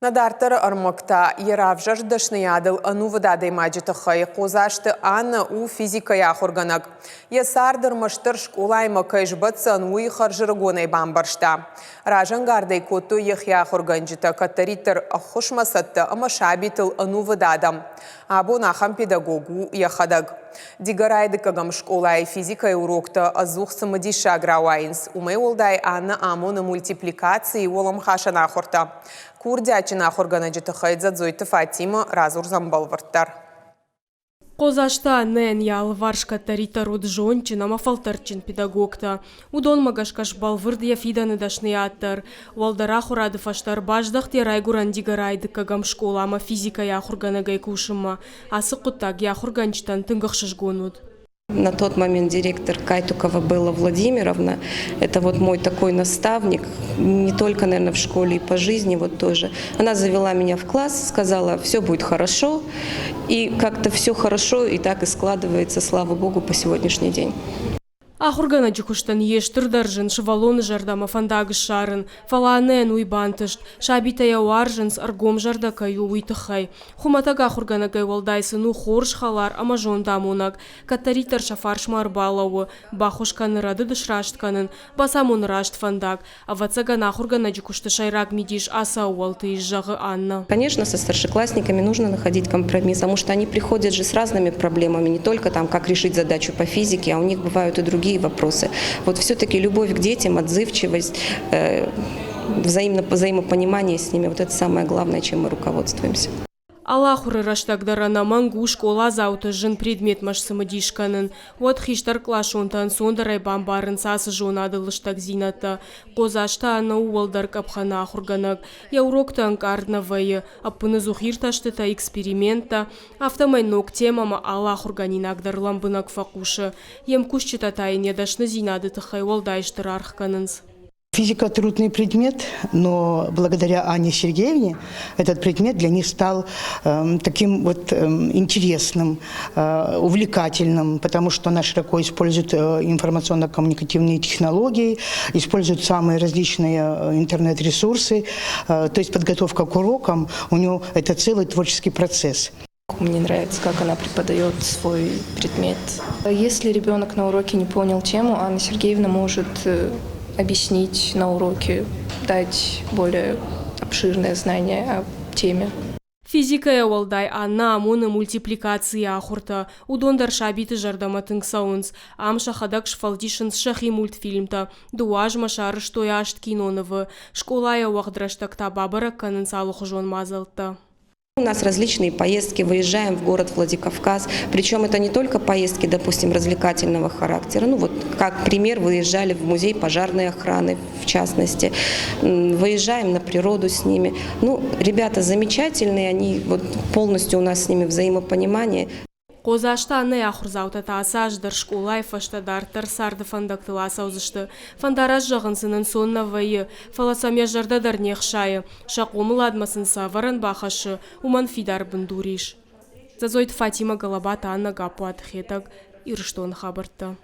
Нӕ дарддӕры ӕрмӕг та йӕ равзӕрст дӕсныйадыл ӕнувыд адӕймаджы тыххӕй. Хъодзасты Аннӕ у физикӕйы ахуыргӕнӕг. Йӕ цард ӕрмӕстдӕр скъолаимӕ кӕй сбӕтдзӕн, уый хӕрзӕрыгонӕй бамбӕрста. Разӕнгард ӕй кодтой йӕхи ахуыргӕнджытӕ, кӕддӕриддӕр ӕххуысмӕ цӕттӕ ӕмӕ сабитыл ӕнувыд адӕм. Абон ахӕм педагог у йӕхӕдӕг. Дигорайы дыккӕгӕм скъолайы физикӕйы уроктӕ ӕдзух цымыдисаг рауайынц. Уымӕй уӕлдай Аннӕ амоны мультипликацийы уӕлӕмхасӕн ахуыртӕ. Курдиатджын ахуыргӕнӕджы тыххӕй Дзӕдзойты Фатимӕ радзурдзӕн бӕлвырддӕр. Хъодзасты Аннӕйӕн йӕ алыварс кӕддӕриддӕр уыд зондджын ӕмӕ фӕлтӕрдджын педагогтӕ. Уыдонмӕ гӕсгӕ сбӕлвырд йӕ фидӕны дӕсныйад дӕр. Уӕлдӕр ахуырады фӕстӕ ӕрбаздӕхт йӕ райгуырӕн Дигорайы дыккӕгӕм скъоламӕ физикӕйы ахуыргӕнӕгӕй кусынмӕ. Ацы хъуыддаг йӕ ахуыргӕнджытӕн тынг ӕхсызгон уыд. На тот момент директор Кайтукова Белла Владимировна, это вот мой такой наставник, не только, наверное, в школе и по жизни вот тоже. Она завела меня в класс, сказала, все будет хорошо, и как-то все хорошо, и так и складывается, слава богу, по сегодняшний день. Ахуыргӕнӕджы куыстӕн йе стырдӕр зын сывӕллоны зӕрдӕмӕ фӕндаг ссарын, фӕлӕ Аннӕйӕн уый бантыст, сабитӕ йӕ уарзынц, ӕргомзӕрдӕ кӕй у, уый тыххӕй. Хуымӕтӕг ахуыргӕнӕгӕй уӕлдай сын у хорз хӕлар ӕмӕ зондамонӕг, кӕддӕриддӕр сӕ фарсмӕ ӕрбалӕууы, баххуыс кӕны рӕдыд сраст кӕнын, бацамоны раст фӕндаг. Ӕвӕццӕгӕн, ахуыргӕнӕджы куысты сӕйраг мидис ацы ӕууӕлты ис, зӕгъы Аннӕ. Конечно, со старшеклассниками нужно находить компромисс, потому что они приходят же с разными проблемами, не только там, как решить задачу по физике, а у них бывают и другие вопросы. Вот все-таки любовь к детям, отзывчивость, взаимопонимание с ними, вот это самое главное, чем мы руководствуемся. Алы ахуыры рӕстӕг дӕр ӕнӕмӕнг у скъоладзауты зын предметмӕ сцымыдис кӕнын, уӕд хистӕркъласонтӕ ӕнцондӕрӕй бамбарынц ацы зонады лыстӕгдзинӕдтӕ. Хъодзас та нӕу уӕлдӕр къӕпхӕны ахуыргӕнӕг, йӕ урокты ӕнкъард нӕ вӕййы, ӕппыныдзух иртӕстытӕ, эксперименттӕ, афтӕмӕй ног темӕмӕ алы ахуыргӕнинаг дӕр лӕмбынӕг фӕхъусы. Йе мкусджытӕ та йын йӕ дӕсныдзинады тыххӕй уӕлдай стыр аргъ кӕнынц. Физика трудный предмет, но благодаря Анне Сергеевне этот предмет для них стал таким вот интересным, увлекательным, потому что она широко использует информационно-коммуникативные технологии, использует самые различные интернет-ресурсы. То есть подготовка к урокам у нее это целый творческий процесс. Мне нравится, как она преподает свой предмет. Если ребенок на уроке не понял тему, Анна Сергеевна может объяснить на уроке, дать более обширное знание о теме. Физикӕйӕ уӕлдай Аннӕ амоны мультипликацийы ахуыртӕ. Уыдон дӕр сабиты зӕрдӕмӕ тынг цӕуынц. Ам сӕхӕдӕг сфӕлдисынц сӕхи мультфильмтӕ. Дыууӕ азмӕ сарӕзтой аст кинонывы. Скъолайӕ уӕгъд рӕстӕг та бабӕрӕг кӕнынц алыхуызон мадзӕлттӕ. У нас различные поездки, выезжаем в город Владикавказ. Причем это не только поездки, допустим, развлекательного характера. Ну вот, как пример, выезжали в музей пожарной охраны, в частности. Выезжаем на природу с ними. Ну, ребята замечательные, они вот полностью у нас с ними взаимопонимание. Хъодзасты Аннӕйы ахуырдзаутӕ та ацы аз дӕр скъолайы фӕстӕ дарддӕр царды фӕндӕгтыл ацӕудзысты. Фӕндараст зӕгъын сын ӕнцон нӕ вӕййы, фӕлӕ сӕм йӕ зӕрдӕ дӕр не хсайы. Сӕ хъомыладмӕ сын цы ӕвӕрӕн бахӕссы, уымӕн фидар бындур ис. Дзӕдзойты Фатимӕ, Галабаты Аннӕ, Гаппуаты Хетӕг, Ирыстоны хабӕрттӕ.